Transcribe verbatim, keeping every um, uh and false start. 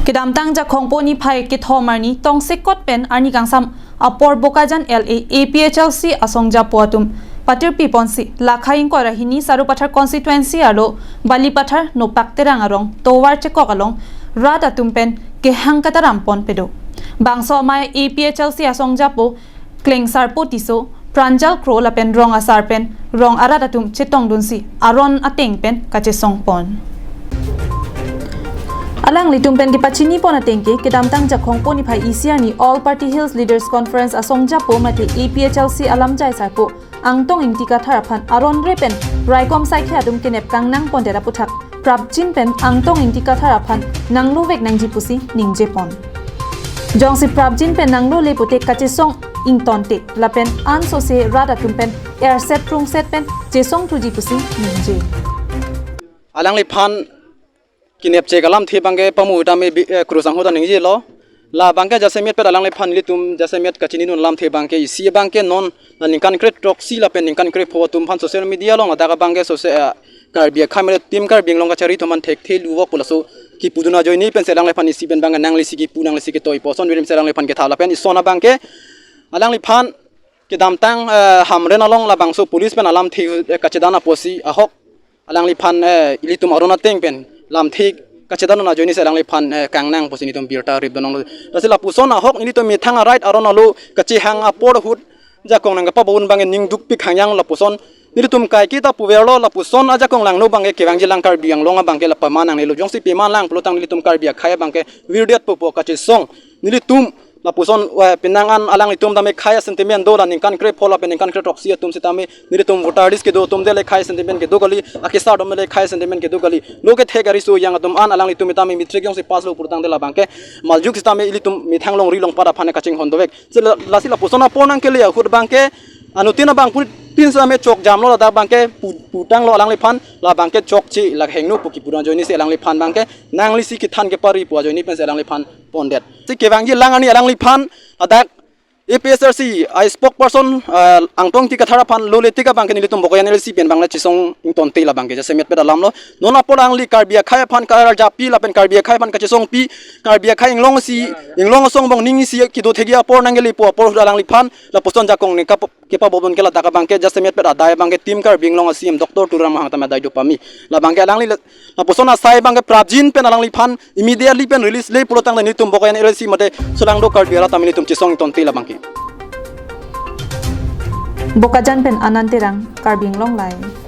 Kedamtang Jakhong po niphai kethom arni tongsekot pen arni kangsam apor Bokajan L A A P H L C asongjapo atum patirpi ponsi lakha ingkoi ra hini Sarupathar constituency arlo Balipathar Nopak Terang arong tovar chekok along rat atum pen kehang kataram pon pedo. Bangso amei A P H L C asongjapo Klengsarpo Tisso, Pranjal Kro lapen rong asar pen rong arat atum chetongdunsi aron ateng pen kachesong pon. Alanglitum pen kepachini pon ateng ke, kedamtang Jakhong po niphai isi arni All Party Hills Leaders Conference asongjapo mate A P H L C alamjai sarpo Angtong Ingti Kathar aphan aron re pen raikom saikhe atum kenep kangnang pondet aputhak prapjin pen Angtong Ingti Kathar aphan nangluvek nangji pusi ningje pon. Jongsi prapjin pen nanglule pute kachesong ingtonte lapen ansose rat atum pen erset rungset pen chesong thuji pusi ningje. Alangliphan kenep chek alamthe abangke pamu tame bi-, eh, krusang hoda ningjelo. Labangke jasemet pet alangliphan ilitum jasemet kachinidun alamthe abangke isi abangke non la ningkan kre throksi lapen ningkan kre pho atum aphan social media along ladak abangke social, eh, Karbi akhei mele Team Karbi Anglong kachari atum aphan thekthe luvok pu laso kipudun ajoine pensi alangliphan isi pen abangke nanglisi kipu nanglisi ketoi pu ason birim si alangliphan ketha lapen ison abangke alangliphan kedamtang, eh, Hamren along labangso police pen alamthe, eh, kachedan apotsi ahok alangliphan, eh, ilitum aron ateng pen lamthe kachedan ajoine si alangliphan, eh, kangnang pusi nelitum birta rip donong. Lasi lapuson ahok nelitum methang a-right aron alo kachehang apor ahut Jakhong nangkapabon abangke ning dukpik hangyang lapuson nelitum kaiketa puverlo lapuson a-Jakhong langno abangke kevangji lang Karbi Anglong abangke la pama nangnelo jongsi pama lang pulotang nelitum Karbi akhei abangke virdetpo pu kachesong nelitum lapuson, eh, penang an alanglitum tame khei a-sentiment do la ningkan kre pho lapen ningkan kre throksi atum sitame nelitum voter list kedo atum dele khei a-sentiment kedo kali, akesar atum dele khei a-sentiment kedo kali. Lo kethek ariso yang atum an alanglitum tame matric jongsi pass lo pulotangte labangke maljuk sitame ilitum methang longri longpat aphan kachinghon dovek. Si la, lasi lapuson apor nangkele ahut abangke anuttin abang pun pin sitame chokjamlo ladak abangke pu-, putanglo alangliphan labangke chokche la hingno pu kipudun ajoine si alangliphan abangke nanglisi kethan kepari pu ajoine pensi alangliphan pondet. Si kevangji lang arni alangliphan ladak A P H L C a-spokesperson, eh, Angtong Ingti Kathar aphan lule tik abangke nelitum Bokajan L A C pen abang le chesong ingtonte labangke jasemet pet alamlo. Non apor alangli Karbi akhei aphan karjapi lapen Karbi akhei aphan kachesongpi Karbi akhei inglong isi inglong asong bong ning isi kedo thekji apor nangkele pu apor ahut alangliphan lapuson Jakhong nangkap kepabon ke ladak abangke jasemet pet adai abangke Team Karbi Anglong a-C E M Doctor Tuliram Ronghang tame adai do pame. Labangke alangli la-, lapuson asai abangke prapjin pen alangliphan immediately pen release le pulotangte nelitum Bokajan L A C mate solangdo Karbi arat tame nelitum chesong ingtonte labangke. Bokajan pen Anand Terang, Karbi Anglong Live.